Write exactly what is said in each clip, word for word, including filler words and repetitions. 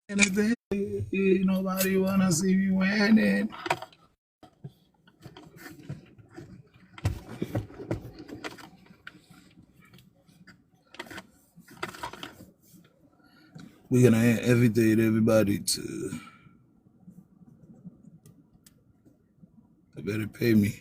Anything, nobody wanna see me winning. We're gonna invite everybody to. They better pay me.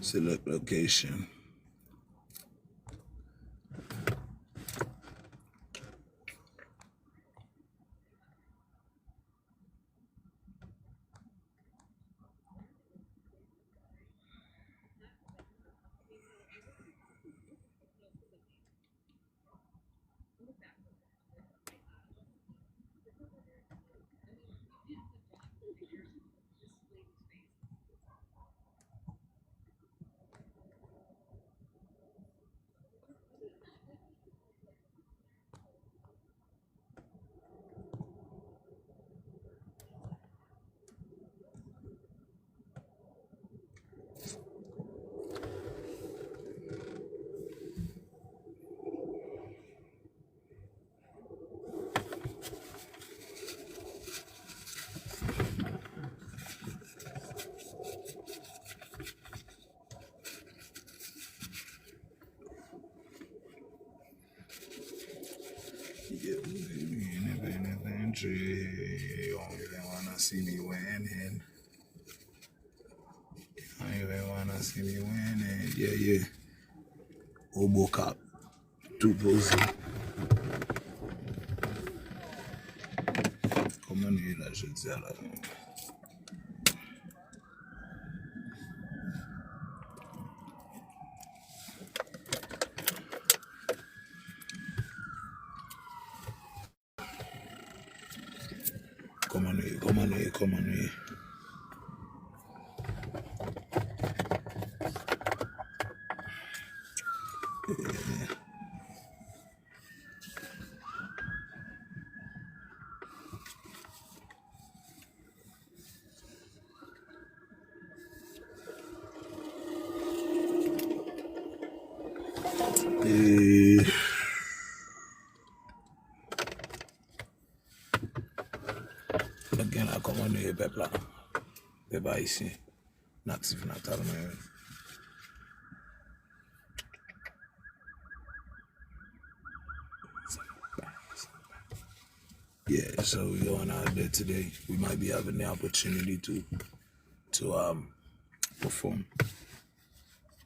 Select location. Yeah, baby, anything, anything, G. You don't even wanna see me winning. You don't even wanna see me winning. Yeah, yeah. Obokap. Tou poze. Kòman nou ye la jodi a la? Kòman nou ye? Kòman nou ye? Kòman nou ye? E, nèg gen la, kòman nou ye, pèp la? Pèp ayisyen, natif natal mwen yo. Yeah, so we going out there today. We might be having the opportunity to to um perform,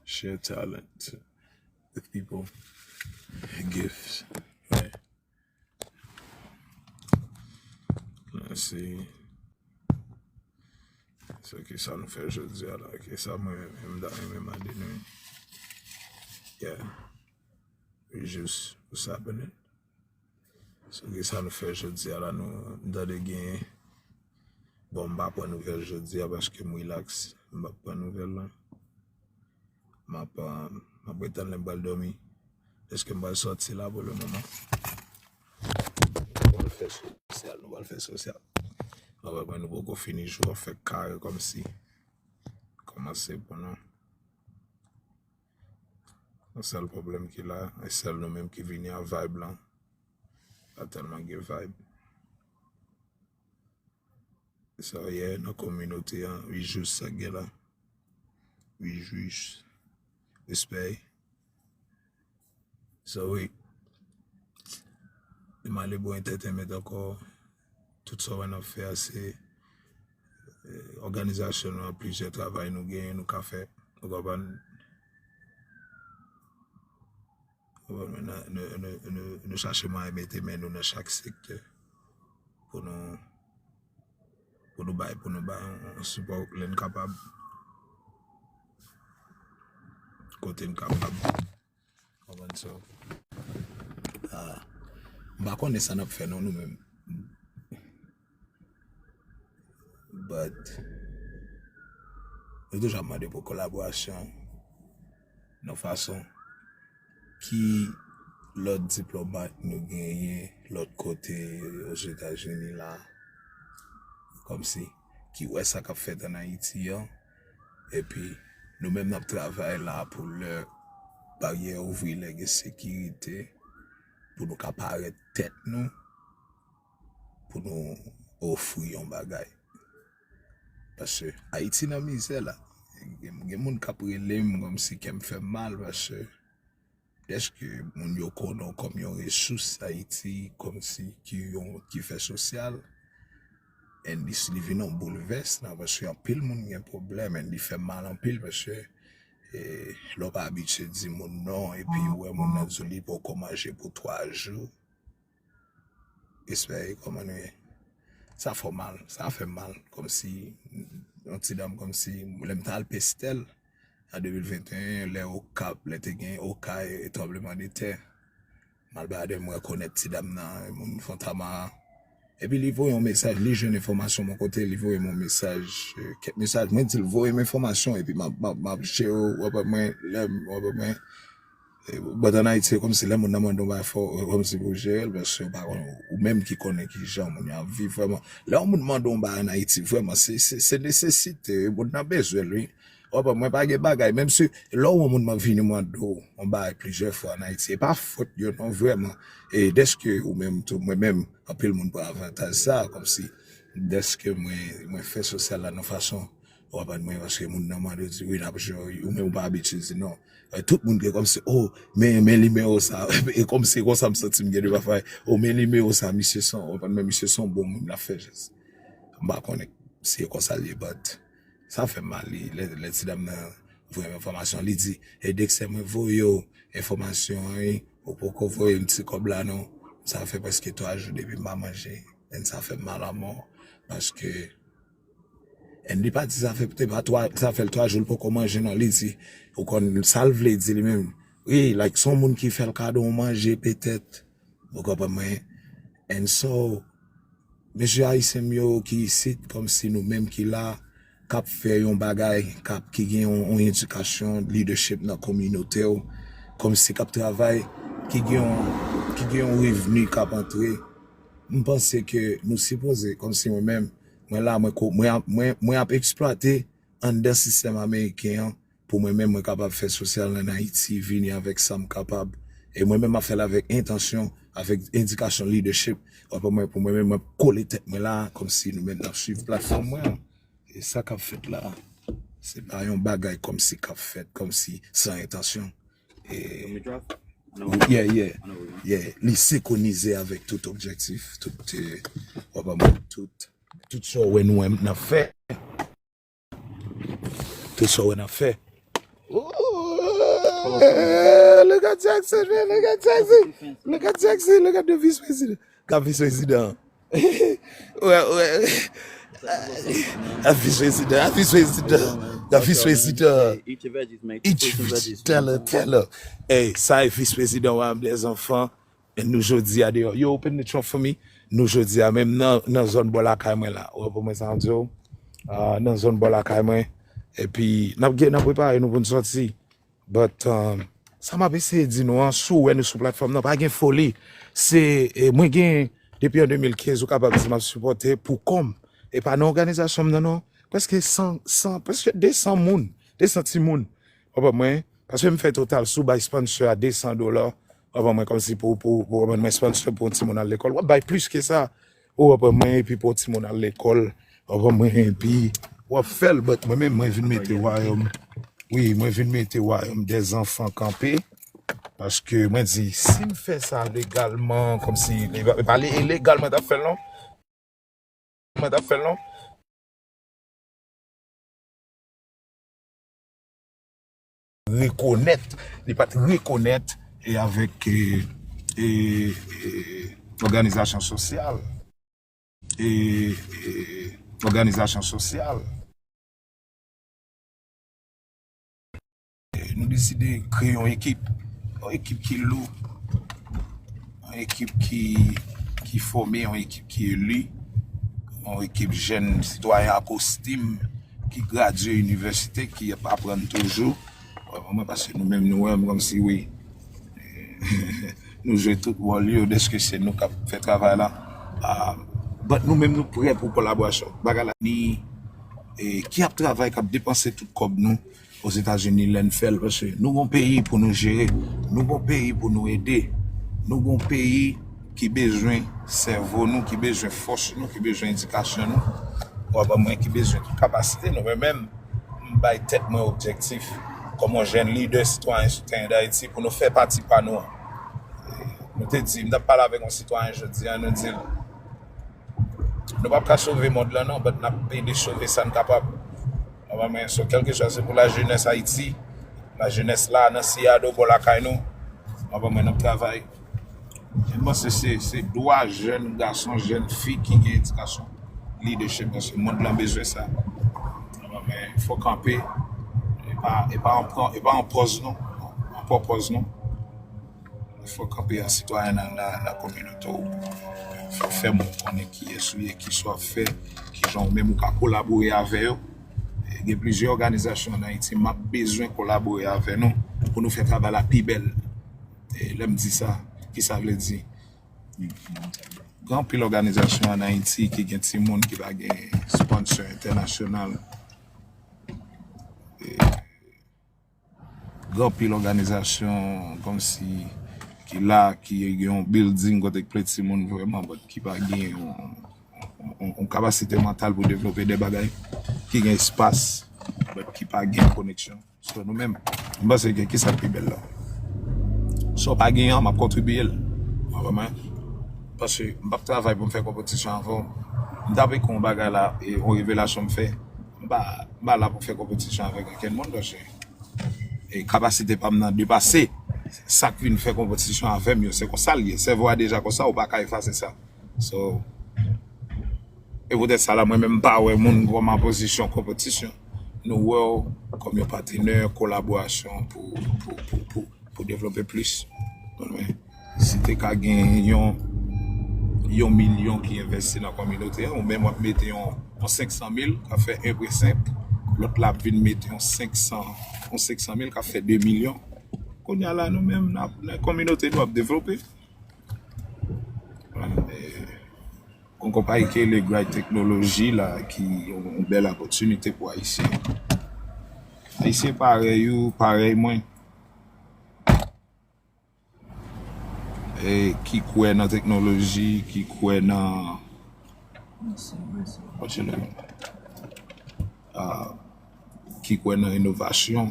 share talent with people, gifts, right? Let's see. So, kisa nou fè jodi a la? Kisa mwen menm, m ta renmen mande nou? Yeah. Jis pou sa, benen. So, kisa nou fè jodi a la? Nou, m tande gen, bon, m pa pran nouvèl jodi a paske m rilaks. M pa pran nouvèl la. M ap, ah, m ap ret tann lè m pral dòmi. Èske m pral sòti la pou le moman? Nou pral fè sosyal, nou pral fè sosyal. Anben, mwen, nou poko fini jou an, fèk kare kòmsi. Kòmanse pou nou. Yon sèl pwoblèm ki la, e sèl nou menm ki vini a vibe lan. Pa tèlman gen vibe. Sa ye nan kominote an, wi, jis sa k gen la. Wi, jis. Respè. So, wi. Li male pou entertainment ankò. Tout sa w wè n ap fè a, se, eh, òganizasyon nou an, plizyè travay nou genyen, nou ka fè. Ou konprann? Nou, nou, nou, nou, nou, nou chache mwayen mete men nou nan chak sektè pou nou, pou nou bay, pou nou bay yon, yon sipò lè n kapab. Kote n kapab. Konprann sa? Ah, m pa konnen sa n ap fè non, nou menm. But nou toujou ap mande pou kolaborasyon nan fason ki lòt diplomat nou genyen lòt kote Ozetazini la, kòmsi, ki wè sa k ap fèt ann Ayiti an, Epi, nou menm n ap travay la pou lè baryè ouvri, lè gen sekirite, pou nou ka parèt tèt nou, pou nou ofri yon bagay. Paske Ayiti nan mizè la. Gen, gen moun k ap rele m kòmsi kè m fè m mal, paske dèske moun yo konnen w kòm yon resous Ayiti, kòmsi ki yon, ki fè sosyal, and this, li vin yon boulvès nan, paske anpil moun gen pwoblèm, and li fè m mal anpil, paske, e, lè w pa abitye di moun non, epi ou wè moun nan di w li poko manje pou twa jou, respè, kòman nou ye? Sa fè w mal, sa fè m mal. Kòmsi, yon ti dam kòmsi, lè m t al Pestèl, an de mil venteyen, lè Okap, lè te gen Oka e tranblemanntè, m al Badè, m rekonèt ti dam nan, moun Fontamara. Epi li voye yon mesaj, li jwenn enfòmasyon bò kote, li voye m yon mesaj, e, kèk mesaj, mwen di l voye m enfòmasyon, epi m ap, m ap, m ap jere w, w ap mwen, lè m, w ap mwen, e, but an Ayiti, se kòmsi lè moun nan mande yon bagay fò, e, kòmsi pou jere l, paske w pa konn, ou menm ki konnen ki jan moun yo ap viv vrèman. Lè yon moun mande yon bagay an Ayiti, vrèman, se, se, se nesesite, moun nan bezwen l, wi. W ap mwen pa gen bagay, menm si lè w wè yon moun man vini mande w yon bagay plizyè fwa an Ayiti, e pa fòt yo non, vrèman. E dèske ou menm tou, mwen menm, anpil moun pran avantaj sa, kòmsi dèske mwen, mwen fè sosyal la nan fason, w ap mwen, paske moun nan mande w di, wi, n ap jwe, ou menm ou pa abitye di non. E tout moun gen kòmsi, o, men, men nimewo sa, e kòmsi konsa m santi m gen de pafay, o, men nimewo sa, misye son, w ap mwen, misye son bon moun, l ap fè jès. M pa konnen si e konsa l ye, but sa fè m mal, li, lè, lè ti dam nan voye m enfòmasyon, li di, e Dexter, mwen voye w enfòmasyon an, wi, ou poko voye m ti kòb la non. Sa fè prèske twa jou depi m pa manje, and sa fè m mal anmò, paske, and li pa di sa fè, te pa twa, sa fè l twa jou l poko manje non, li di, ou konn sa l vle di li menm, wi, like, se yon moun ki fè l kado yon manje petèt, ou konprann mwen, and so, mesye ayisyen m yo ki isit, kòmsi nou menm ki la, k ap fè yon bagay, k ap, ki gen yon, yon edikasyon, leadership nan kominote w, kòmsi k ap travay, ki gen yon, ki gen yon revni k ap antre, m panse ke nou sipoze, kòmsi mwen menm, mwen la, mwen ko-, mwen ap, mwen, mwen ap eksplwate anndan sistèm ameriken an, pou mwen menm, mwen kapab fè sosyal ann Ayiti, vini avèk sa m kapab. E mwen menm, m ap fè l avèk entansyon, avèk endikasyon leadership. W ap wè mwen, pou mwen menm, mwen kole tèt mwen la, kòmsi nou menm n ap swiv platfòm mwen an. E sa k ap fèt la, se pa yon bagay kòmsi k ap fèt, kòmsi san entansyon. E, yeah, yeah, yeah. Li senkwonize avèk tout objektif, tout, eh, w ap wè mwen, tout, tout sa w wè nou menm n ap fè. Tout sa w wè n ap fè. Ooh, look at Jackson, man. Look at Jackson. Look at Jackson. Look at the vice president. Gad vis prezidan. Wè, wè. A vis prezidan, a vis prezidan. Gad vis prezidan. Each veggies, man. Each veggies, tell her, tell her. Hey, sa e vis prezidan, w ap de zanfan. E nou jodi a deyò. Yo, open the trunk for me. Nou jodi a menm nan, nan zòn bò lakay mwen la. Ou konprann sa m di w? Ah, nan zòn bò lakay mwen. Epi, n ap gen, n ap prepare nou pou n sòti. But, um, sa m ap eseye di nou an, si w wè nou sou platfòm nan, pa gen foli. Se, e, mwen gen, depi an de mil kenz, ou kapab di m ap sipòte pou kò m. E pa nan òganizasyon m nan, non. Prèske san, san, prèske de san moun, de san timoun. Ou konprann mwen? Paske m fè total, si w bay sponsor a de san dola, w ap wè mwen kòmsi pou, pou, pou, w ap wè mwen sponsor pou yon timoun al lekòl. W ap bay plis ke sa. Ou ap wè mwen epi pou yon timoun al lekòl. W ap wè mwen epi w ap fè l, but mwen menm, mwen vin mete wayòm. Wi, mwen vin mete wayòm dèzanfan kanpe. Paske mwen di, si m fè sa legalman, kòmsi, e pa, e pa le-, e legal mwen t ap fè l, non. Mwen t ap fè l, non. Rekonèt, li pa t rekonèt, e avèk, e, e, e, òganizasyon sosyal. E, e, òganizasyon sosyal. Nou deside kreye yon ekip, yon ekip ki lou, yon ekip ki, ki fòme, yon ekip ki eli, yon ekip jèn sitwayen a kostim ki gradye inivèsite, ki ap aprann toujou. Wè, mwen, paske nou menm, nou wè m kòmsi, wi, nou jwe tout wòl yo, dèske se nou k ap fè travay la. Ah, but nou menm, nou prè pou kolaborasyon. Bagay la, ni, e ki ap travay, k ap depanse tout kòb nou Ozetazini lè n fè l, paske nou gon peyi pou nou jere, nou gon peyi pou nou ede, nou gon peyi ki bezwen sèvo nou, ki bezwen fòs nou, ki bezwen edikasyon nou, w ap wè mwen ki bezwen tout kapasite nou. Men menm, m bay tèt mwen objektif kòm yon jèn lidè sitwayen sou teren Dayiti pou nou fè pati pa nou an. Nou te di, m t ap pale avèk yon sitwayen jodi a, nou di l, nou p ap ka sove mond lan non, but n ap ede sove sa n kapab. Anba mwen, so, kèlkeswa se pou lajenès Ayiti, lajenès la, nan Siyado, bò lakay nou, anba mwen, n ap travay. E m panse se, se dwa jèn gason, jèn fi ki gen edikasyon, lidèchip, paske mond lan bezwen sa. Anba mwen, fò kanpe, e pa, e pa an pran, e pa an pòz non, an pran pòz non. Fò kanpe an sitwayen nan, nan, nan kominote w. Fò fè moun konnen kiyès ou ye, kisa w ap fè, kijan ou menm ou ka kolabore avè yo. E gen plizyè òganizasyon ann Ayiti, m ap bezwen kolabore avè nou pou nou fè travay la pi bèl. E lè m di sa, ki sa vle di? Gen anpil òganizasyon ann Ayiti ki gen timoun ki pa gen sponsor entènasyonal. E Gen anpil òganizasyon kòmsi ki la, ki gen yon building kote k plen timoun vrèman, but ki pa gen yon, yon, yon, yon kapasite mantal pou devlope de bagay, ki gen espas, but ki pa gen koneksyon. So, nou menm, m panse ke kisa k pi bèl la? Sa w pa gen an, m ap kontribiye l. Ou konprann mwen? Paske m p ap travay pou m fè konpetisyon avè w. M t ap ekri yon bagay la, e yon revelasyon m fè. M pa, m pa la pou fè konpetisyon avèk okenn moun, paske e kapasite pa m nan depase sa k vin fè konpetisyon avè m yo. Se konsa l ye. Sèvo a deja konsa, ou pa ka efase sa. So, e poutèt sa la, mwen menm, m pa wè moun kòm an pozisyon konpetisyon. Nou wè w kòm yon patnè kolaborasyon pou, pou, pou, pou, pou devlope plis. Konprann? Si te ka gen yon, yon milyon ki envesti nan kominote a, ou menm w ap mete yon, yon senk san mil, k ap fè en pwen senk, lòt la ap vin mete yon senk san, yon senk san mil, k ap fè de milyon. Kounye a la, nou menm, n ap, nan kominote nou ap devlope. Yon konpayi ki rele Gray Teknoloji la, ki yon, yon bèl opòtinite pou Ayisyen. Ayisyen parèy ou, parèy mwen. E ki kwè nan teknoloji, ki kwè nan, what's your name? Ah, ki kwè nan inovasyon.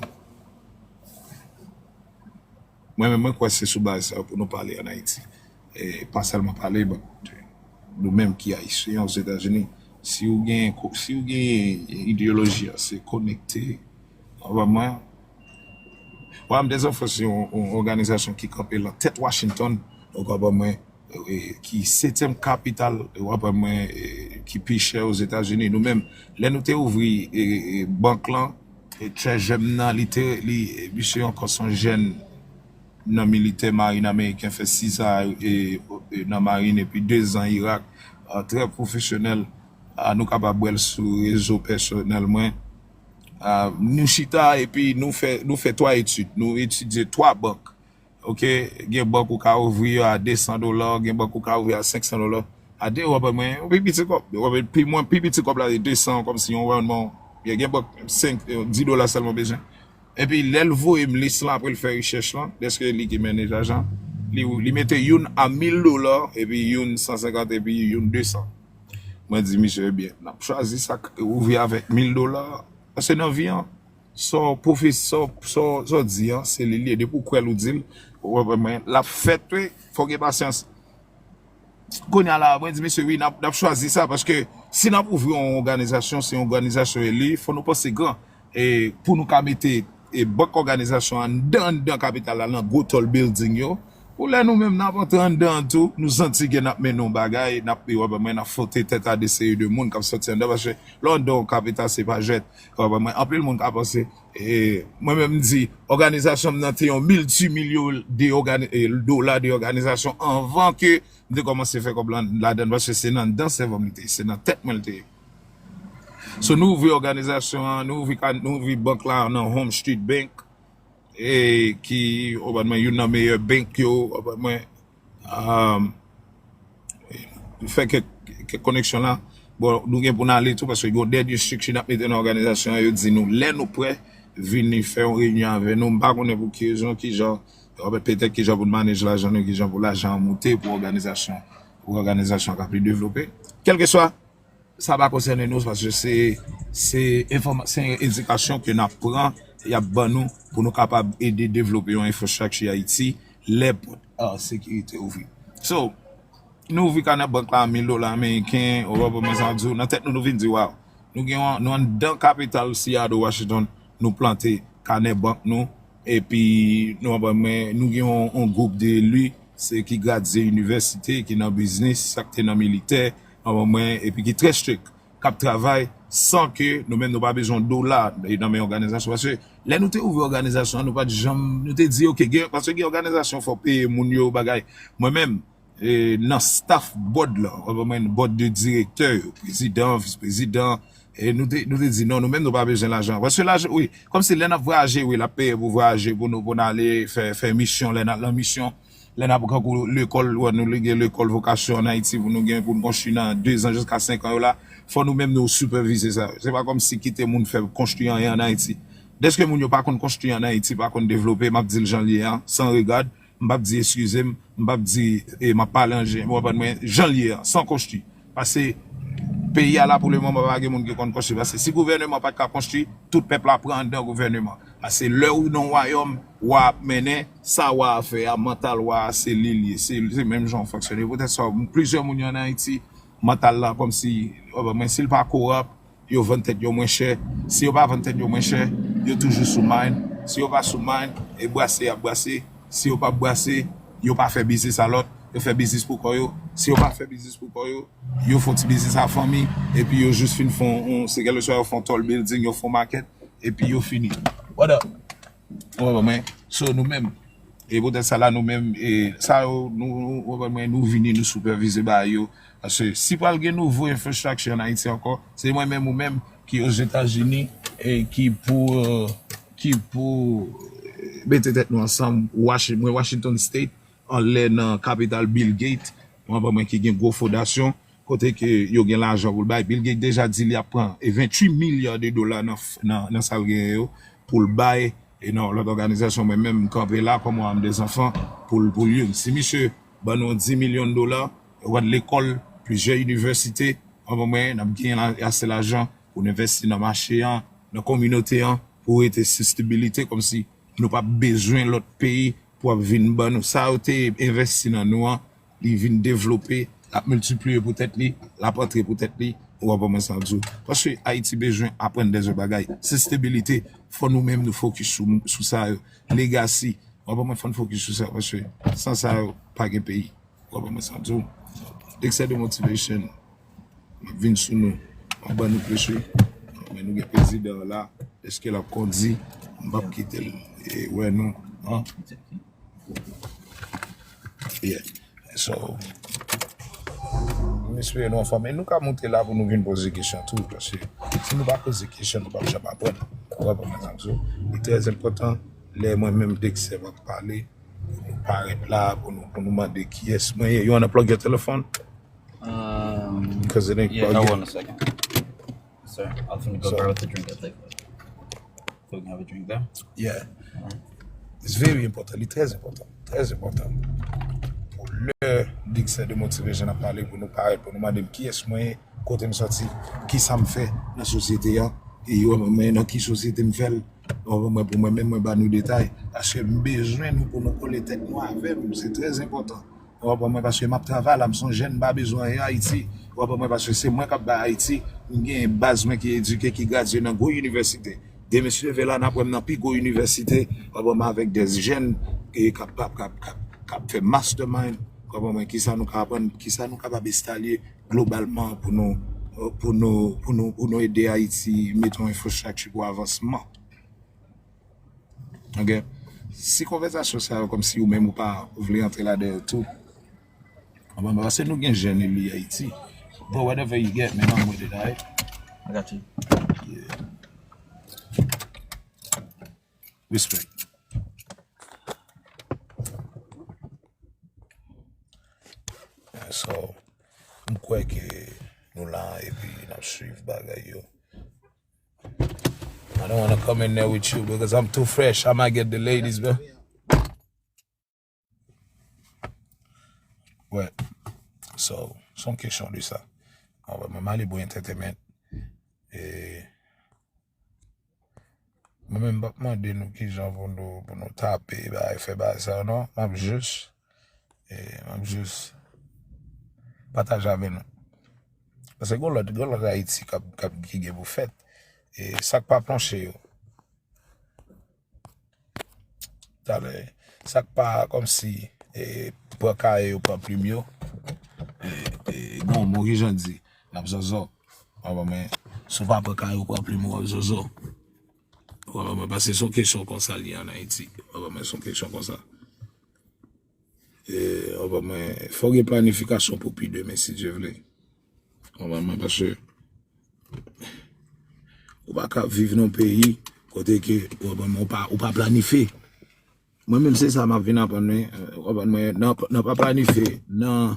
Mwen menm, mwen kwè se sou baz sa pou nou pale ann Ayiti. E pa sèlman pale, but nou menm ki Ayisyen Ozetazini, si w gen, si w gen ideyoloji a, se konekte. Ou konprann mwen? Wa m dezanfò se yon, yon òganizasyon ki kanpe lan tèt Washington, ou konprann mwen, e, ki setyèm kapital, ou konprann mwen, e, ki pi chè Ozetazini. Nou menm, lè nou te ouvri, e, e, bank lan, e, Treasury nan, li te, li, e, misye ankò se yon jèn nan militè marin ameriken, fè sis an, e, e, nan marin, epi de zan Irak, a, trè pwofesyonèl. A, nou kapab wè l sou rezo pèsonèl mwen. A, nou chita epi nou fè, nou fè twa etid. Nou etidye twa bank. Oke, gen bank ou ka ouvri yo a de san dola, gen bank ou ka ouvri a senk san dola. A de, w ap wè mwen, yon pi piti kòb. W ap wè pi, mwen, pi piti kòb la, se de san, kòmsi yon rannman. Gen, gen bank senk, di dola sèlman bezwen. Epi lè l voye m lis lan apre l fè rechèch lan, dèske li ki mennaj lajan, li, li mete youn a mil dola, epi youn san senkant, epi youn de san. Mwen di misye, ebyen, n ap chwazi sa k ouvri avèk mil dola. Paske nan vi an, sa w pwofes-, sa w, sa w, sa w di an, se li l ye. Depi w kwè l, ou di l, ou konprann mwen, l ap fèt, wi, fò w gen pasyans. Kounye a la, mwen di, mesye, wi, n ap, n ap chwazi sa, paske si n ap ouvri yon òganizasyon, se yon òganizasyon eli, fò nou panse gran. E pou nou ka mete, e, bank òganizasyon anndan, anndan kapital la, nan gwo tòl building yo, pou lè nou menm n ap antre anndan an tou, nou santi ke n ap mennen yon bagay, n ap, w ap wè mwen, n ap fwote tèt a de seri de moun k ap sòti anndan, paske lè w anndan yon kapital, se pa jwèt. W ap wè mwen, anpil moun ka panse, e, mwen menm m di, òganizasyon m nan te yon milti milyon de ògani-, e, dola de òganizasyon anvan ke m te kòmanse fè kòb lan, ladan l, paske se nan, nan sèvo m li te ye, se nan tèt mwen li te ye. So, nou ouvri òganizasyon an, nou ouvri ka-, nou ouvri bank la nan Home Street Bank, e ki, ou konprann mwen, youn nan meyè bank yo, ou konprann mwen, um, fè kèk, kèk koneksyon la. Bon, nou gen pou n ale tou, paske gen yon dènye estrikti n ap mete nan òganizasyon an, yo di nou, lè nou prè, vini fè yon reyinyon avè nou. M pa konnen pou ki rezon, ki jan, petèt ki jan pou n manage lajan nou, ki jan pou lajan an moute, pou òganizasyon, pou òganizasyon an kapab devlope. Kèlkeswa, sa pa konsène nou, paske se, se enfòma-, se endikasyon ke n ap pran, y ap ban nou, pou nou kapab ede devlope yon enfrastrikti Ayiti, lè pòt, ah, sekirite ouvri. So, nou ouvri kanè bank la a mil dola ameriken, ou konprann sa m di w, nan tèt nou, nou vin di, waw, nou gen yon, nou anndan kapital Seattle, Washington, nou plante kanè bank nou, epi nou konprann mwen, nou gen yon, yon gwoup de eli, se ki gradye inivèsite, ki nan biznis, sa k te nan militè, ou konprann mwen, epi ki trè strik, k ap travay san ke nou menm nou pa bezwen dola nan men òganizasyon. Paske lè nou te ouvri òganizasyon an, nou pa t janm, nou te di, oke, gen, paske gen òganizasyon fò peye moun yo bagay. Mwen menm, e, nan staff board la, ou konprann mwen, board de direktè yo, prezidan, vis prezidan, e nou te, nou te di non, nou menm nou pa bezwen lajan. Paske lajan, wi, kòmsi lè n ap vwayaje, wi, l ap peye pou vwayaje, pou nou, pou n ale fè, fè misyon, lè n ap nan misyon, lè n ap kankou lekòl, wè, nou gen lekòl vokasyon ann Ayiti, pou nou gen, pou n konstwi nan de zan jiska senk an yo la, fò nou menm nou sipèvize sa. Se pa kòmsi kite moun fè konstwi anyen ann Ayiti. Dèske moun yo pa konn konstwi ann Ayiti, pa konn devlope, m ap di l jan l ye an, san regard, m p ap di eskize m, m p ap di, e, m ap pale an jen, w konprann mwen, jan l ye an, san konstwi. Paske peyi a la pou le moman pa gen moun ki konn konstwi. Paske si gouvèneman pa t ka konstwi, tout pèp la pran anndan gouvèneman. Paske lè ou nan wayòm, wa ap mennen, sa wa a fè a, mantal wa a, se li l ye, se, se menm jan w fonksyone. Poutèt sa, plizyè moun yo ann Ayiti, mantal la kòmsi, w konprann mwen, si l pa korap, yo vann tèt yo mwen chè. Si yo pa vann tèt yo mwen chè, yo toujou sou mind. Si yo pa sou mind, e brase y ap brase. Si yo p ap brase, yo pa fè biznis a lòt, yo fè biznis pou kò yo. Si yo pa fè biznis pou kò yo, yo fè yon ti biznis a fanmi, epi yo jis fin fè yon, se kèlkeswa yo fè yon tall building, yo fè yon makèt, epi yo fini. What up? Ou konprann mwen? So, nou menm, e poutèt sa la, nou menm, e sa yo, nou, nou, ou konprann mwen, nou vini, nou sipèvize bagay yo. Paske si pral gen nouvo infrastructure ann Ayiti ankò, se mwen menm ou menm ki Ozetazini e ki pou, e, ki pou, e, mete tèt nou ansanm, Washi-, mwen Washington State, anlè nan kapital Bill Gates, ou konprann mwen, ki gen gwo fondasyon, kote ke yo gen lajan pou l bay. Bill Gates deja di li ap pran, e, venntuit milya de dola nan, nan, nan sa l genyen yo pou l bay, e nan lòt òganizasyon, mwen menm, m kanpe la kòm Wa a m de zanfan pou l, pou l youn. Si misye ban nou dis milyon dola, yo pral lekòl, plizyè inivèsite, ou konprann mwen, n ap gen la, ase lajan pou n envèsti nan mache an, nan kominote an, pou rete sistabilite, kòmsi nou p ap bezwen lòt peyi pou ap vin ban nou. Sa yo te envèsti nan nou an, li vin devlope, l ap miltipliye pou tèt li, l ap antre pou tèt li, ou konprann mwen sa m di w. Paske Ayiti bezwen aprann dèzòt bagay. Sistabilite, fò nou menm nou fokis sou, sou sa yo. Legacy, ou konprann mwen, fò n fokis sou sa, paske san sa yo, pa gen peyi. Ou konprann mwen sa m di w? Excès de motivation. M ap vin sou nou. M ap ban nou plis, wi. Men nou gen prezidan an la. Èske l ap kondi? M p ap kite l, e, wè nou. An? Yeah. So, m espere nou anfòm. E nou ka moute la pou nou vin poze kesyon tou. Paske si nou pa poze kesyon, nou p ap janm aprann. Ou konprann mwen sa m di w? Li trè enpòtan lè mwen menm Dexter m ap pale, pou nou parèt la, pou nou, pou nou mande kiyès mwen ye. You wanna plug your telephone? Um, Because it ain't yeah, plugged hold in. On a second. Sir, I'll finna go So- grab the drink at the. So we can have a drink there? Yeah. It's very important. Li trè enpòtan. Trè enpòtan. Pou lè Dexter de Motivation ap pale, pou nou parèt, pou nou mande m kiyès mwen ye, kote m sòti, kisa m fè nan sosyete an, e yo mwen nan ki sosyete m fè l. Ou konprann mwen, pou mwen menm, mwen ba nou detay. Paske m bezwen nou pou nou kole tèt nou avè m. Se trè enpòtan. Ou konprann mwen, paske m ap travay la, m se yon jèn, m pa bezwen anyen Ayiti. Ou konprann mwen, paske se mwen k ap bay Ayiti. M gen baz mwen ki edike, ki gradye nan gwo inivèsite. Demen si Dye vle la, n ap wè m nan pi gwo inivèsite. Ou konprann mwen, avèk de jèn e k ap, k ap, k ap, k ap, k ap fè mastermind. Ou konprann mwen, kisa nou ka aprann, kisa nou kapab estalye globalman pou nou, pou nou, pou nou, pou nou ede Ayiti mete yon enfrastrikti pou avansman. Ok? Si konvèsasyon sa yo, kòmsi ou menm ou pa vle antre ladan yo tou, anba, paske nou gen jèn eli Ayiti. Bro, whatever you get, man, I'm with it, alright? I got you. Respect. So, m kwè ke nou la, epi n ap swiv bagay yo. I don't wanna come in there with you because I'm too fresh. I might get the ladies, bro. Wè. So, se yon kesyon de sa. Anba, mwen, Malibu Entertainment. E, mwen menm, m p ap mande nou kijan pou nou, pou nou tape, bagay, fè bagay sa yo, non. M ap jis, e, m ap jis pataje avè nou. Paske gen lòt, gen lòt Ayiti k ap, k ap, ki gen pou fèt. E sa k pa planche yo. Talè, sa k pa kòmsi, e, pran kaye yo, pran plim yo. E, e, bon, bon, kijan di, n ap zòzò. Anba, men, si w pa pran kaye yo, pran plim ou, w ap zòzò. Anba, men, paske se yon kesyon konsa li ye ann Ayiti. Anba, men, se yon kesyon konsa. E, anba, men, fò gen planifikasyon pou pi demen, si Dye vle. Anba, men, paske ou pa ka viv nan peyi kote ke, anba, men, ou pa, ou pa planifye. Mwen menm, se sa m ap vin aprann mwen, anba, men, nan, nan pa planifye, nan,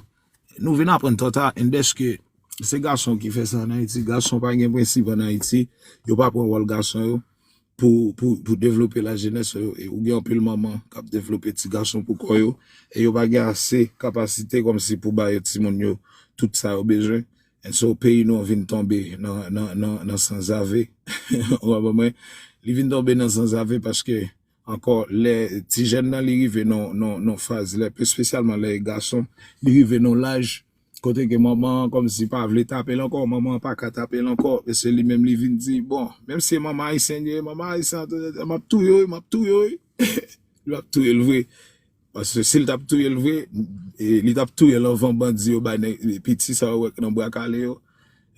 nou vin aprann twò ta, and dèske se gason ki fè sa ann Ayiti. Gason pa gen prensip ann Ayiti. Yo pa pran wòl gason yo pou, pou, pou devlope lajenès yo. E ou gen anpil manman k ap devlope ti gason pou kò yo. E yo pa gen ase kapasite kòmsi pou ba yo timoun yo tout sa yo bezwen. And so, peyi nou an vin tonbe nan, nan, nan, nan sanzave. Ou konprann mwen? Li vin tonbe nan sanzave paske, ankò, lè ti jèn nan li rive nan, nan, nan faz, lè, espesyalman lè e gason, li rive nan laj kote ke manman an kòmsi pa vle tape l ankò, manman an pa ka tape l ankò, e se li menm li vin di, bon, menm si e manman ayisyen li ye, manman ayisyen an, m ap touye w, m ap touye w, wi. Li ap touye l vre. Paske si l t ap touye l vre, e, li t ap touye l anvan bandi yo bay nèg, piti sa yo wè k nan bra kale yo.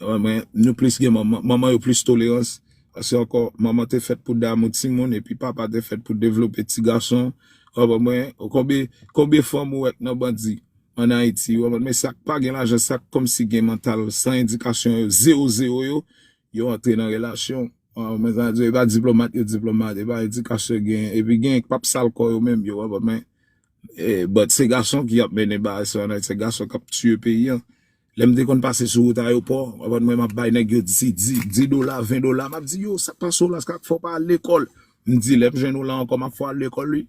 Mwen, nou plis gen manman, manman yo plis tolerans. Paske ankò, manman te fèt pou damou timoun, epi papa te fèt pou devlope ti gason. Ou konprann mwen? Konbyen, konbyen fanm ou wè k nan bandi ann Ayiti? Ou konprann? Men sa k pa gen lajan, sa k kòmsi gen mantal san edikasyon yo, zewo zewo yo, yo antre nan relasyon. Ou konprann sa m di? E pa diplomat yo diplomat, e pa edikasyon gen, epi gen k p ap sal kò yo menm, yo, ou konprann? E, but se gason ki ap mennen bagay sa yo, se gason k ap tiye peyi an. Lè m te konn pase sou wout ayewopò, ou konprann, mwen, m ap bay nèg yo di, di, di dola, ven dola, m ap di, yo, sa k pase w la, sa k fè w pa al lekòl? M di, lè m jwenn ou la ankò, m ap fè w al lekòl, wi.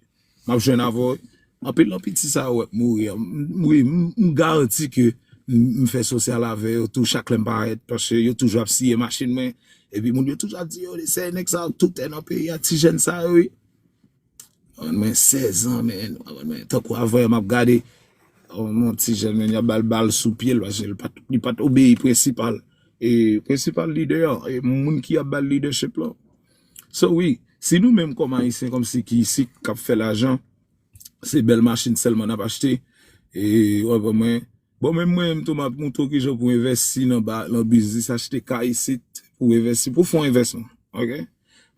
M ap jwenn avè w, wi. Anpil nan piti sa yo wè k mouri an, m, m, wi, m, m garanti ke m, m fè sosyal avè yo tou, chak lè m parèt, paske yo toujou ap siye machin mwen. Epi moun yo toujou ap di, yo, se nèg sa yo toutè nan peyi a, ti jèn sa yo, wi. Mwen, sèz an, men, mwen, tankou avan, m ap gade, yon ti jèn, men, y ap ba l bal sou pye l, paske li pa t, li pa t obeyi prensipal, e, prensipal lidè an, e, moun ki ap ba l lidèchip lan. So, wi, si nou menm kòm Ayisyen, kòmsi ki isit, k ap fè lajan, se bèl machin sèlman n ap achte, e, w ap wè mwen, bon, menm mwen, m tou, m ap montre w kijan pou envèsti nan ba, nan biznis, achte kay isit, pou envèsti, pou fè yon envèsman, oke?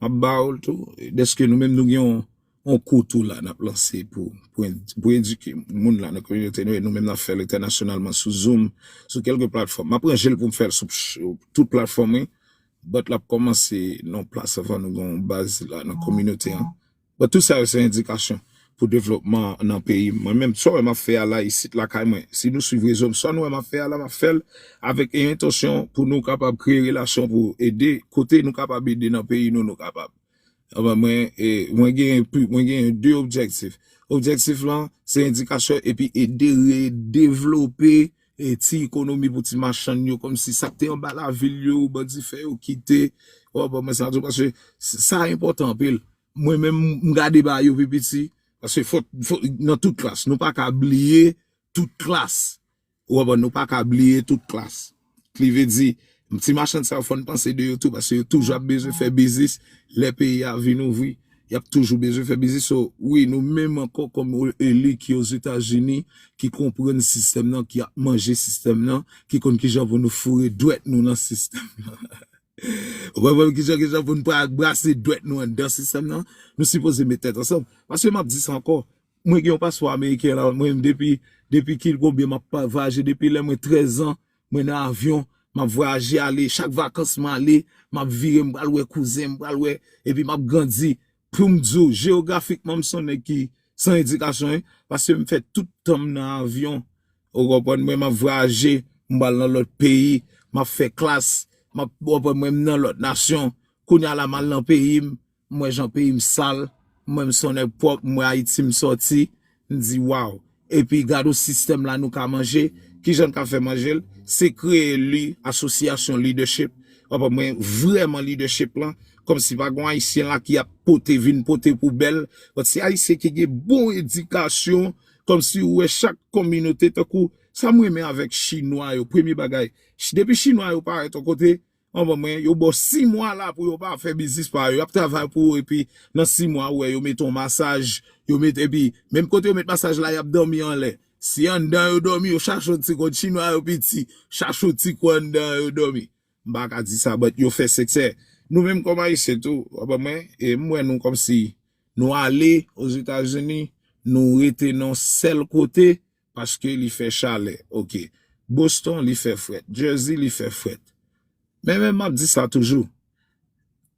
M ap ba w l tou, dèske nou menm nou gen yon, yon kou tou la, n ap lanse pou, pou, en- pou edike moun la nan kominote nou, e nou menm n ap fè l entènasyonalman sou Zoom, sou kèlke platfòm. M ap ranje l pou m fè l sou ch- tout platfòm, wi. But l ap kòmanse nan yon plas anvan nou gen yon baz la nan kominote an. But tout sa yo se endikasyon pou devlopman nan peyi m. Mwen menm, sa w wè m ap fè a la isit lakay mwen. Si nou swiv rezo m, sa nou wè m ap fè a la, m ap fè l avèk entansyon pou nou kapab kreye relasyon pou ede, kote nou kapab ede nan peyi nou, nou kapab. Anben, mwen, e, mwen gen pli, mwen gen de objektif. Objektif lan, se endikasyon epi ede redevlope, e, ti ekonomi pou ti machann yo, kòmsi sa k te anba lavil yo, bandi fè yo kite. Ou konprann mwen sa m di w, paske s- sa enpòtan anpil. Mwen menm, m gade bagay yo pi piti, paske fò, fò, nan tout klas, nou pa ka bliye tout klas. Ou konprann, nou pa ka bliye tout klas. Li vle di, ti machann sa yo, fò n panse de yo tou, paske yo toujou ap bezwen fè biznis lè peyi a vin ouvri. Y ap toujou bezwen fè biznis. So, wi, nou menm ankò kòm eli ki Ozetazini, ki konprann sistèm nan, ki ap manje sistèm nan, ki konn kijan pou nou foure dwèt nou nan sistèm nan. Ou konprann kijan, kijan pou n pa brase dwèt nou anndan sistèm nan? Nou sipoze met tèt ansanm. Paske m ap di sa ankò, mwen gen yon paspò ameriken la, mwen depi, depi ki konbyen m ap pa- vwayaje, depi lè mwen trèz an, mwen nan avyon, m ap vwayaje ale, chak vakans m ale, m ap vire, m pral wè kouzen, m pral wè, epi m ap grandi. Pou m di w, jewografikman, m se yon nèg ki san edikasyon, wi, paske m fè tout tan m nan avyon. Ou konprann, mwen, m ap vwayaje, m pral nan lòt peyi, m ap fè klas, m ap, w konprann, mwen m nan lòt nasyon. Kounye a la, m al nan peyi m, m wè jan peyi m sal, m wè m se yon nèg pwòp, m wè Ayiti m sòti, m di, waw. Epi gade yon sistèm la nou ka manje, kijan n ka fè manje l? Se kreye li, asosyasyon leadership. W konprann, mwen, vrèman leadership lan, kòmsi pa gen Ayisyen la ki ap pote, vin pote poubèl. But se Ayisyen ki gen bon edikasyon, kòmsi ou wè chak kominote, tankou sa m renmen avèk Chinwa yo, premye bagay, depi Chinwa yo parèt yon kote, w konprann mwen, yo ba w sis mwa la pou yo pa fè biznis pa yo. Y ap travay pou ou, epi nan sis mwa, ou wè, yo mete yon masaj, yo mete, epi, menm kote yo met masaj la, y ap dòmi anlè. Si anndan yo dòmi, yo chache yon ti kwen, Chinwa yo piti, chache yon ti kwen anndan yo dòmi. M pa ka di sa, but yo fè siksè. Nou menm kòm Ayisyen tou, w konprann mwen, e m wè nou kòmsi nou ale Ozetazini, nou rete nan yon sèl kote, paske li fè chalè. Oke. Boston, li fè frèt. Jersey, li fè frèt. Men, men m ap di sa toujou.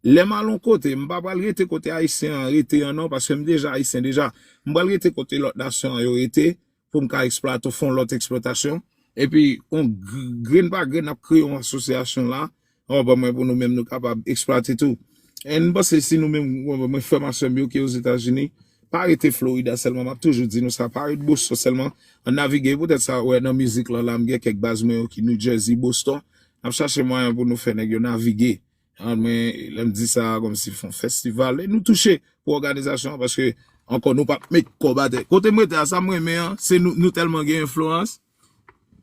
Lè m al yon kote, m pa pral rete kote Ayisyen an rete an non, paske m deja Ayisyen deja. M pral rete kote lòt nasyon an yo rete, pou m ka eksplwate, fè yon lòt eksplwatasyon. Epi, yon gr- grenn pa grenn, n ap kreye yon asosyasyon la, w konprann mwen, pou nou menm nou kapab eksplwate tou. E m panse si nou menm, w konprann mwen, frè m ak sè m yo ki Ozetazini, pa rete Florida sèlman, m ap toujou di nou sa, pa ret Boston sèlman, ann navige, poutèt sa, w wè nan mizik lan la, m gen kèk baz mwen yo ki New Jersey, Boston, n ap chache mwayen pou nou fè nèg yo navige. An, men, lè m di sa, kòmsi fè yon festival, e nou touche pou òganizasyon an, paske, ankò, nou p ap met kòb atè. Kote m rete a, sa m renmen an, se nou, nou tèlman gen enfliyans,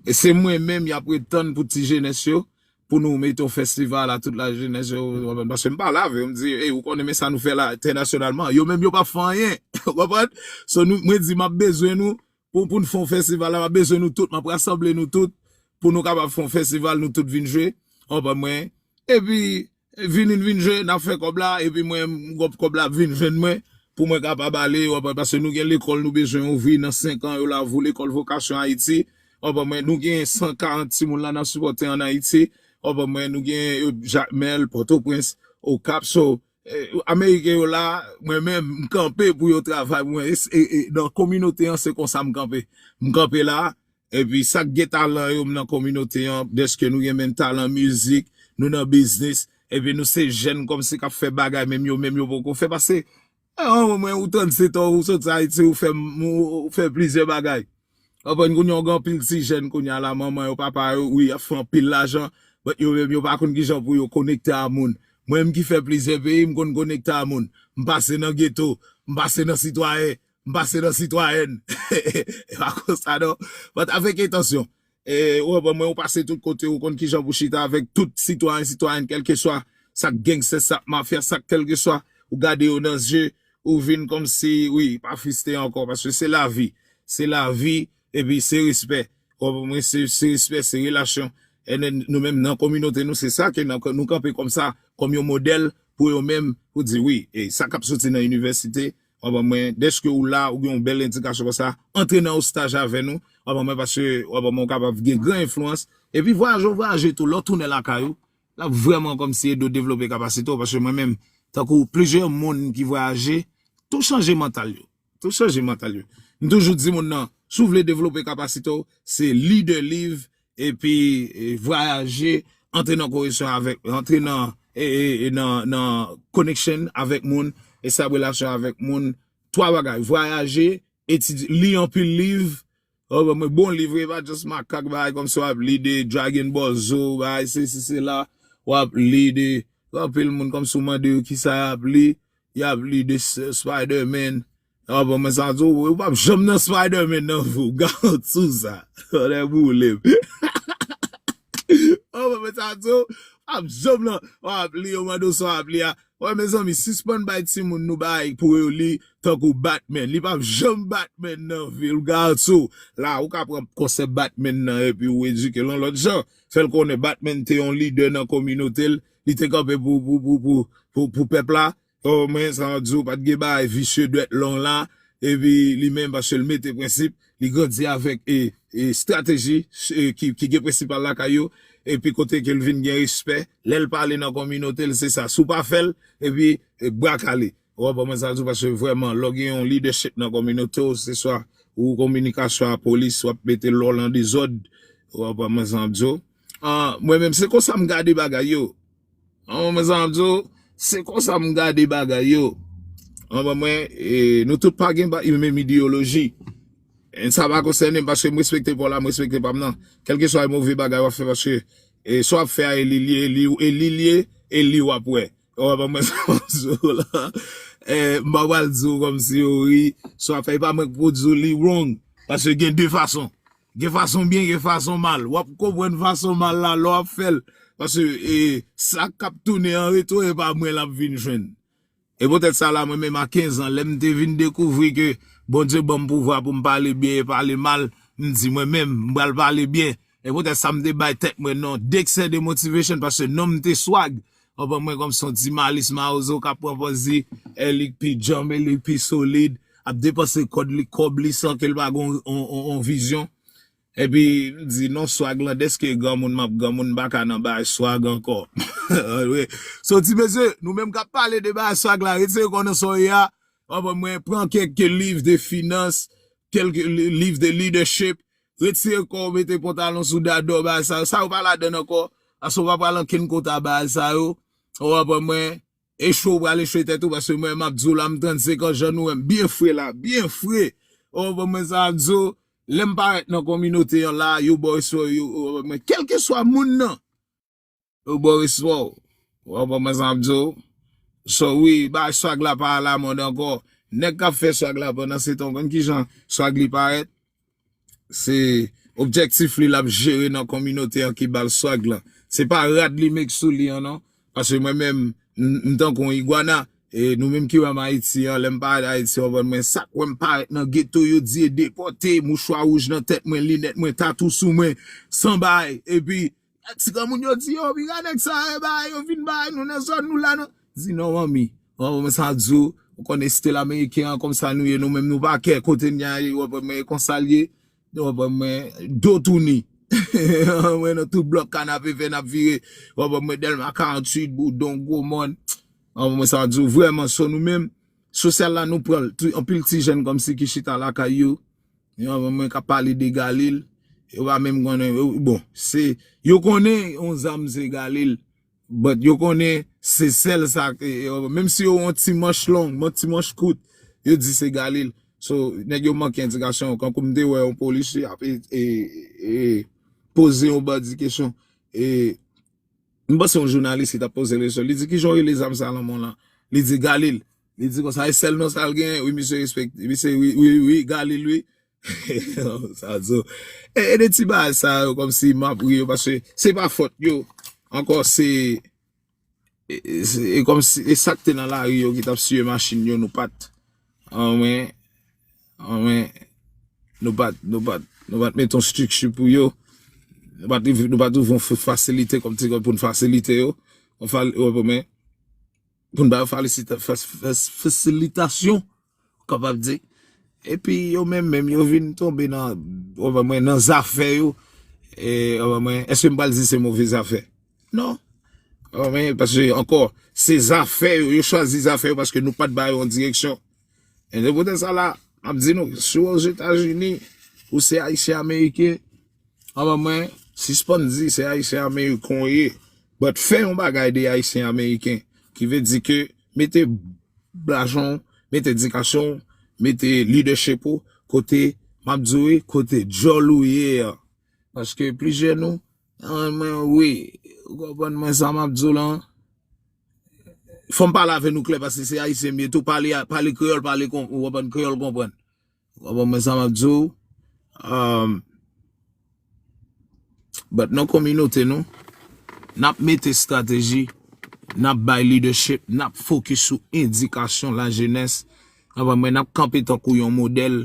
e se mwen menm y ap ret tann pou ti jenès yo, pou nou mete yon festival a tout la jenès yo, w konprann? Paske m pale avè yo, m di, ey, ou konnen men sa nou fè la entènasyonalman, yo menm yo p ap fè anyen, w konprann? So, nou, mwen di, m ap bezwen nou, pou, pou n fè yon festival la, m ap bezwen nou tout, m ap rasanble nou tout, pou nou kapab fè yon festival, nou tout vin jwe, w konprann mwen? Epi, vini n vin jwe, n ap fè kòb la, epi mwen, m, kòb, kòb la ap vin jwenn mwen, pou mwen kapab ale, w konprann, paske nou gen lekòl nou bezwen ouvri nan senk an yo la, ouvri lekòl vokasyon Ayiti, w konprann mwen, nou gen san karant timoun la n ap sipòte ann Ayiti, w konprann mwen, nou gen, e, Jakmèl, Pòtoprens, Okap, so, e, Ameriken yo la, mwen menm, m kanpe pou yo travay pou mwen, e, e, e, nan kominote an, se konsa m kanpe, m kanpe la, epi sa k gen talan yo, m nan kominote an, dèske nou gen menm talan mizik, nou nan biznis, epi nou se jèn kòmsi k ap fè bagay, menm yo menm yo poko fè, paske, e, w konprann mwen, ou trannsèt an, ou sot Ayiti, ou fè, ou, ou fè plizyè bagay. W konprann, kounye a, ou gen anpil ti jèn kounye a la, manman yo, papa yo, wi, y ap fè anpil lajan, but yo menm, yo pa konn kijan pou yo konekte a moun. Mwen menm ki fè plizyè peyi, m konn konekte a moun. M pase nan geto, m pase nan sitwayen, m pase nan sitwayèn. E pa konsa non. But avèk entansyon. E, w konprann mwen, ou pase tout kote, ou konn kijan pou chita avèk tout sitwayen, sitwayèn, kèlkeswa sa k gangstè, sa k mafya, sa k kèlkeswa, ou gade yo nan zye, ou vin kòmsi, wi, pa friste ankò, paske se lavi. Se lavi, epi se respè. W konprann mwen, se, se respè, se relasyon. E nou, nou menm nan kominote nou, se sa ke nan, nou kanpe kòmsa, kòm yon modèl pou yo menm, pou di, wi, e sa k ap soti nan inivèsite, w konprann mwen, dèske ou la, ou gen yon bèl endikasyon konsa, antre nan yon staj avè nou, w konprann mwen, paske, w konprann mwen, ou kapab gen gran enfliyans. Epi vwayaje, w vwayaje tou, lè w tounen lakay ou, l ap vrèman kòmsi ede w devlope kapasite w, paske mwen menm, tankou plizyè moun ki vwayaje, tou chanje mantal yo. Tou chanje mantal yo. M toujou di moun nan, si w vle devlope kapasite w, se li de liv, epi, e, vwayaje, antre nan koneksyon avèk, antre nan, e, e, e nan, nan connection avèk moun, establi relasyon avèk moun, twa bagay, vwayaje, etidye, li anpil liv, w konprann mwen, bon liv, wi, pa just makak, bagay kòmsi w ap li de Dragon Ball Zo, bagay sesi sela, w ap li de, anpil moun kòmsi w mande yo kisa y ap li, y ap li de S- Spider-Man. W konprann mwen sa m di w, ou p ap janm nan Spider-Man nan vi w, garanti w sa. Tonnè boule m. W konprann mwen sa m di w, w ap janm nan, w ap li, yo mande w sa w ap li a. Wè, mezanmi, sispann bay timoun nou bagay pou yo li, tankou Batman. Li p ap janm Batman nan vi l, m garanti w. La, ou ka pran konsèp Batman nan epi ou edike l yon lòt jan. Fè l konnen Batman te yon lidè nan kominote l, li te kanpe pou, pou, pou, pou, pou, pou pèp la. O, men, sa m ap di w, pa t gen bagay visye dwèt long la, epi li menm, paske l mete prensip, li grandi avèk, e, e, estrateji, e, ki, ki gen prensipal lakay yo, epi kote ke l vin gen respè, lè l pale nan kominote l, se sa. Si w pa fè l, epi, e, bra kale. W konprann mwen sa m di w, paske vrèman, lè w gen yon leadership nan kominote w, se swa ou kominikasyon a polis, w ap mete lò l an dezòd, w konprann mwen sa m di w. Ah, mwen menm, se konsa m gade bagay yo. An, mwen sa m di w, se konsa m gade bagay yo. An, mwen, mwen, e, nou tout pa gen ba- menm ideyoloji. E sa pa konsène m, paske m respekte pa w la, m respekte pa m nan. Kèlkeswa e move bagay w ap fè, paske e, sa w ap fè a, e li l ye, e li, e li l ye, e li w ap wè. Ou konprann mwen sa m ap di w la? E, m pa pral di w kòmsi yo ri, sa w ap fè, e pa mwen k pou di w li wrong. Paske gen de fason. Gen fason byen, gen fason mal. W ap konprann fason mal la lè w ap fè l. Paske e, sa k ap tounen an retou, e pa mwen l ap vin jwenn. E poutèt sa la, mwen menm a kenz an, lè m te vin dekouvri ke Bondye ban m pouvwa pou m pale byen e pale mal, m di mwen menm, m pral pale byen. E poutèt sa, m te bay tèt mwen non d'excès de motivation, paske non m te swag. Ou konprann mwen, kòm se yon ti Malis Mawozo k ap pran pòz li, e li k pi djanm, e li k pi solid, ap depanse kòb li, kòb li san ke l pa gen yon, yon, yon, yon vizyon. Epi, m di, non, swag lan, dèske granmoun, m ap granmoun, m pa ka nan bagay swag ankò. Wi. So, ti mesye, nou menm k ap pale de bagay swag la, retire kò w nan sa w ye a. Ou konprann mwen, pran kèk liv de finans, kèk li- liv de leadership. Retire kò w, mete pantalon sou dadò, bagay sa yo. Sa yo pa ladan ankò. Paske w pa pral ankenn kote a bagay sa yo. Ou konprann mwen, echwe w pral echwe tèt ou, paske mwen, m ap di w la, m trannsenk an, jan nou wè m byen fre la, byen fre. Ou konprann mwen sa m ap di w, lè m parèt nan kominote an la, yo ba w respè, yo, ou konprann mwen, kèlkeswa moun nan, yo ba w respè w. Ou konprann mwen sa m ap di w? So, wi, bagay swag la pa alamòd ankò. Nèg k ap fè swag la pandan se tan, w konn kijan swag li parèt? Se objektif li l ap jere nan kominote an ki ba l swag lan. Se pa rad li met sou li an non. Paske mwen menm, m m tankou yon igwana. E nou menm ki wè m Ayiti an, lè m parèt Ayiti, w konprann mwen, sa k wè m parèt nan geto, yo di e depòte, mouchwa wouj nan tèt mwen, linèt mwen, tatou sou mwen, san bay. Epi, ti granmoun yo di, yo, piga nèg sa, e bay, yo vin bay, nou nan zòn, nou la, nou. Di non, manmi. Ou konprann mwen sa di w, ou konn estil ameriken an, kòm sa nou ye, nou menm nou pa kè, kote n ye, ou konprann mwen, e konsa l ye. Ou konprann mwen, do touni. Mwen nan tout blòk Kanapevè n ap vire. Ou konprann mwen, Dèlma karanntuit, Boudon, Gwomòn. Ou konprann mwen sa di w, vrèman, so nou menm, sosyal la nou pran l, tou- anpil ti jèn kòmsi ki chita lakay yo. Ou konprann mwen, k ap pale de Galil. Yo pa menm konnen, yo- bon, se, yo konnen yon zam se Galil. But yo konnen se sèl sa, e, e, menm si yo yon ti manch long, yon ti manch kout, yo di se Galil. So, nèg yo manke endikasyon. Kankou m te wè yon polisye ap e, e, e, poze yon bandi kesyon. E, m panse yon jounalis ki t ap poze l kesyon. Li di, "Kijan w rele zam sa nan men w lan?" Li di, "Galil." Li di konsa, "E sèl non sa l genyen?" Wi, misye respekte. Misye, wi, wi, wi, Galil, wi. Sa di w. E, e de ti bagay sa yo, kòmsi m ap ri yo, paske se pa fòt yo. Ankò, se, e, e, se, e kòmsi, e sa k te nan lari yo ki t ap siye machin yo, nou pa t. Anwen, anwen, nou pa t, nou pa t, nou pa t mete yon estrikti pou yo. Nou pa t, nou pa t ouvri yon f- fasilite kòmsi pou n fasilite yo. Yon fa- ou konprann? Pou n ba yo falisita- fas- fas- fasilitasyon, ou kapab di. Epi yo menm menm, yo vin tonbe nan, ou konprann mwen, nan zafè yo. E, ou konprann mwen, èske m pral di se move zafè? Non. Ou konprann mwen, paske ankò, se zafè yo, yo chwazi zafè yo paske nou pa t ba yo yon direksyon. E se poutèt sa la, m ap di nou, si w Ozetazini, ou se Ayisyen Ameriken, anba mwen, sispann di se Ayisyen Ameriken w ye. But fè yon bagay de Ayisyen Ameriken, ki vle di ke mete lajan w, mete edikasyon w, mete leadership ou, kote, m ap di w wi, kote djòl ou ye a. Paske plizyè nou, ah, mwen, wi, ou konprann mwen sa m ap di w lan? Fò m pale avè nou klè, paske se Ayisyen m ye tou, pale, pale kreyòl, pale kon, ou konprann, kreyòl konprann. Ou konprann mwen sa m ap di w? Um, but nan kominote nou, n ap mete estrateji, n ap bay leadership, n ap fokis sou edikasyon lajenès. Ou konprann mwen, n ap kanpe tankou yon modèl,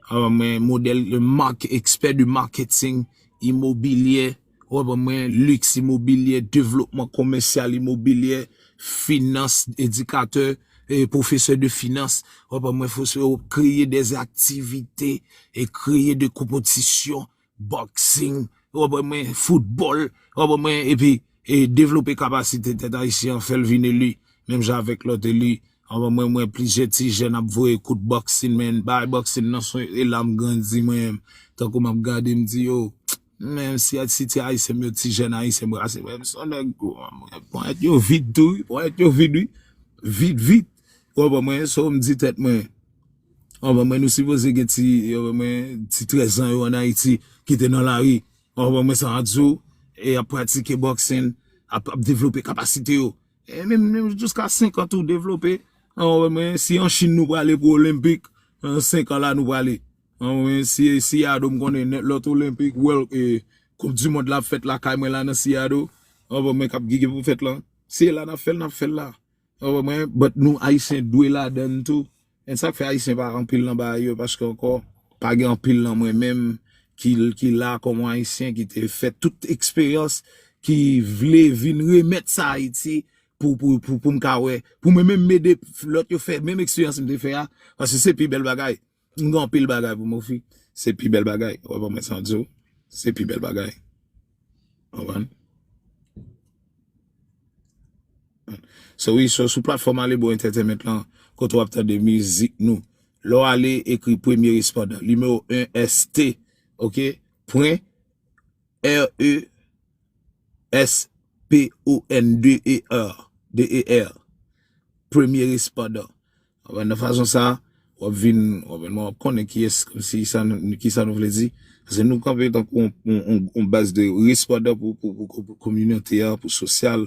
ou konprann mwen, modèl de mark- ekspè de marketing, imobilye, ou konprann mwen, liks imobilye, devlopman komèsyal imobilye, finans, edikatè, e pwofesè de finans, ou konprann mwen, fò se yo kreye de aktivite, e kreye de konpetisyon, boxing, ou konprann mwen, foutbòl, ou konprann mwen, epi, e devlope kapasite tèt ayisyen an, fè l vin eli, menm jan avèk lòt eli. Ou konprann mwen, mwen, plizyè ti jèn ap voye kout boxing, men, bay boxing nan son, e la m grandi, mwen, tankou m ap gade, m di, yo, Men si, si ti ayisyen m yo, ti jèn ayisyen m brase, men m se yon nèg, ponyèt yo vid tou, wi, ponyèt yo vid, wi. Vid, vid. Ou konprann mwen, so m di tèt mwen, ou konprann mwen, nou sipoze gen ti, ou konprann mwen, ti trèz an yo ann Ayiti, ki te nan lari, ou konprann mwen, sa an di w, e ap pratike boxing, ap, ap devlope kapasite yo. E menm, menm jiska senk an tou devlope. Ou konprann mwen, si an Chin nou prale pou Olenpik, an senk an la nou prale. Ou konprann mwen, si, si Ado m konnen lòt Olenpik, World, e, Koup di mond la ap fèt lakay mwen la nan Siyado. Ou konprann mwen, k ap gen pou fèt lan. Si e la n ap fè l, n ap fè l la. Ou konprann mwen, but nou Ayisyen dwe ladann tou. E sa k fè Ayisyen pa anpil nan bagay yo, paske ankò, pa gen anpil nan mwen menm ki, ki la kòm yon Ayisyen ki te fè tout eksperyans, ki vle vin remèt sa Ayiti pou, pou, pou, pou m ka wè. Pou mwen menm m ede lòt yo fè menm eksperyans m te fè a, paske se pi bèl bagay. M gen anpil bagay pou m ofri. Se pi bèl bagay. Ou konprann mwen sa m di w? Se pi bèl bagay. Ou konprann? So wi, so sou platfòm Alebro Entertainment lan, kote w ap tande mizik nou. Lè w ale, ekri Premye Respondan, nimewo en S T, oke? Pwen R E S P O N D E R, D E R. Premye Respondan. Ou konprann, nan fason sa, w ap vin, ou konprann, w ap konnen kiyès, kòmsi sa nou, kisa nou vle di. Paske nou kanpe tankou yon, yon, yon, yon baz de respondan pou, pou, pou, pou kominote a, pou sosyal.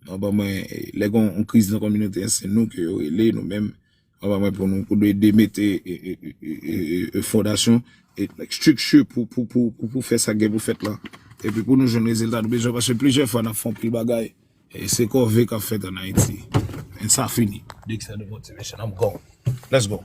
Ou konprann mwen, lè gen yon kriz nan kominote a, se nou ke yo rele, nou menm. Ou konprann mwen, pou nou, pou nou ede mete, e, e, e, e, e, e, fondasyon, e, like, estrikti pou, pou, pou, pou, pou fè sa gen pou fèt la. Epi pou nou jwenn rezilta nou bezwen, paske plizyè fwa n ap fè yon pil bagay. E se kòve k ap fèt ann Ayiti. And sa fini. Dexter the Motivation, I'm gone. Let's go.